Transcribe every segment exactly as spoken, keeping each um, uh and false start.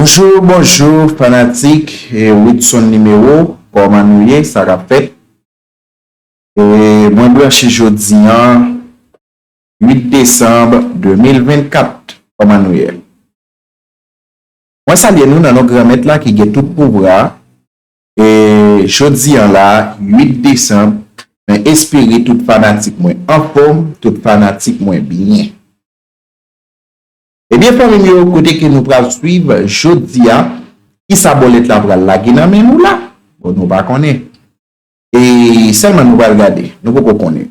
Bonjou, bonjou, fanatik, e, Widson Nimewo, kòman nou ye, sa k ap fèt? E, mwen branche jodi an, uit desanm de mil vennkat, kòman nou ye? Mwen salye nou nan non Granmèt la ki gen tout pouvwa, e, jodi an la, uit desanm, mwen espere tout fanatik mwen anfòm, tout fanatik mwen byen. Ebyen, fanmi m yo, kote ke nou pral swiv jodi a, kisa bòlèt la pral lage nan men nou la? Bon, nou pa konnen. E sèlman nou pral gade, nou poko konnen.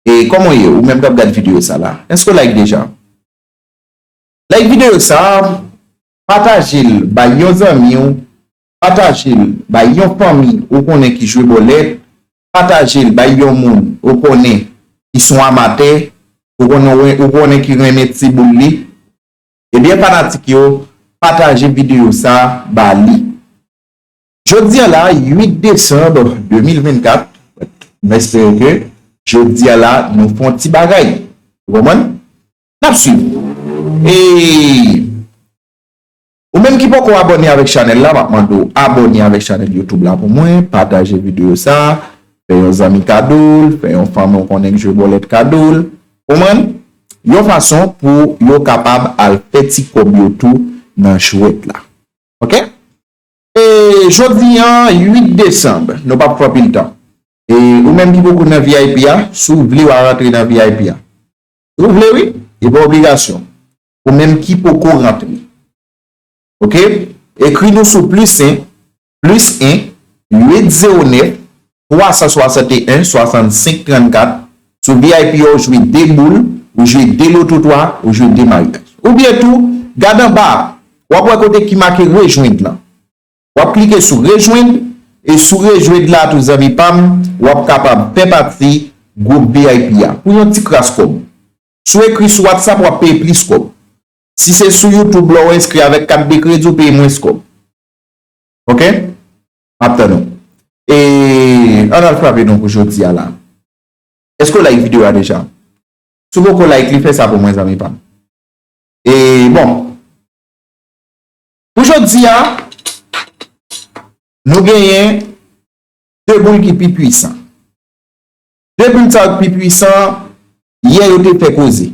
E kòman w ye, ou menm k ap gad videyo sa la? Èske w like deja? Like videyo sa, pataje l bay yon zanmi w, pataje l bay yon fanmi ou konnen ki jwe bòlèt, pataje l bay yon moun ou konnen ki s on amatè, ou konnen, ou konnen ki renmen ti boul li. Ebyen, fanatik yo, pataje videyo sa ba li. Jodi a la, uit desanm de mil vennkat, m espere ke jodi a la, nou fè yon ti bagay. Ou konprann? N ap swiv. E ou menm ki poko abòne avèk chanèl la, m ap mande w abòne avèk chanèl YouTube la pou mwen, pataje videyo sa, fè yon zanmi kado l, fè yon fanmi w konnen k jwe bòlèt kado l. Konprann? Yon fason pou yo kapab al fè ti kòb yo tou nan jwèt la. Oke? E jodi an, uit desanm, nou p ap fè anpil tan. E ou menm ki poko nan V I P a, si w vle w a rantre nan V I P a. Si w vle, wi, e pa obligasyon. Ou menm ki poko rantre. Oke? Ekri nou sou plis en, plis en, uit zewo nèf, twa san swasanteyen, swasannsenk trannkat. Sou V I P a, ou jwe de boul, ou jwe de loto twa, ou jwe de maryaj. Oubyen tou, gade anba a, w ap wè kote ki make rejwenn lan. W ap klike sou rejwenn, e sou rejwenn la tou zanmi pa m, w ap kapab fè pati gwoup V I P a pou yon ti kras kòb. Si w ekri sou WhatsApp, w ap peye plis kòb. Si se sou YouTube, lè w enskri avèk kat de kredi, w peye mwens kòb. Oke? M ap tann ou. E ann al frape non pou jodi a la. Èske w like videyo a deja? Si w poko like li, fè sa pou mwen, zanmi pa m. E bon, pou jodi a, nou genyen de boul ki pi pwisan. De boul sa yo ki pi pwisan, yè yo te fè koze.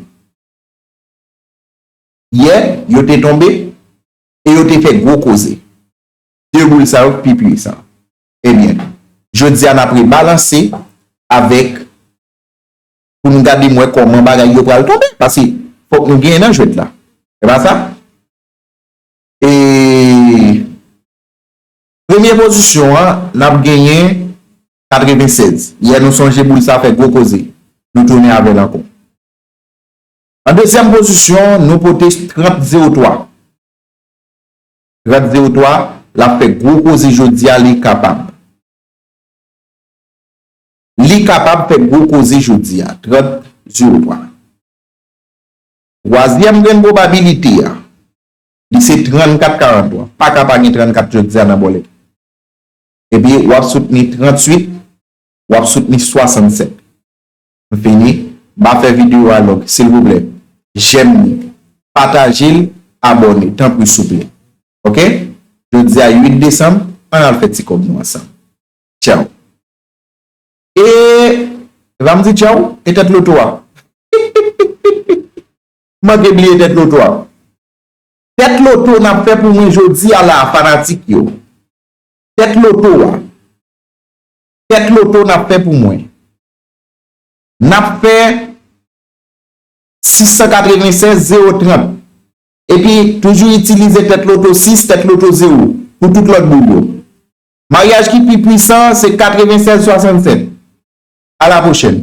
Yè, yo te tonbe e yo te fè gwo koze. De boul sa yo ki pi pwisan. Ebyen, jodi a n ap rebalanse avèk, pou nou gade m wè kòman bagay yo pral tonbe. Paske fòk nou genyen nan jwèt la. E pa sa? E premye pozisyon an, n ap genyen katrevennsèz. Yè nou sonje boul sa fè gwo koze. Nou tounen avè l ankò. An dezyèm pozisyon, nou pote trant zewo twa. Trant zewo twa, l ap fè gwo koze jodi a, li kapab. Li kapab fè gwo koze jodi a, trant zewo twa. Twazyèm grenn pwobabilite a, li se trannkat karanntwa. Pa ka pa gen trannkat jodi a nan bòlèt. Epi w ap soutni tranntuit, w ap soutni swasannsèt. M fini. M pa fè videyo a long, silvouplè. Jèm li, pataje l, abòne, tanpri souple. Oke? Jodi a uit desanm, ann al fè ti kòb nou ansanm. Tchaw. E, e pa m di tchaw, e tèt loto a. Manke bliye tèt loto a. Tèt loto n ap fè pou mwen jodi a la, fanatik yo. Tèt loto a. Tèt loto n ap fè pou mwen. N ap fè sis san katrevennsèz zewo trant. Epi, toujou itilize tèt loto sis, tèt loto zewo pou tout lòt boul yo. Maryaj ki pi pwisan, se katrevennsèz swasannsèt. A la pwochèn.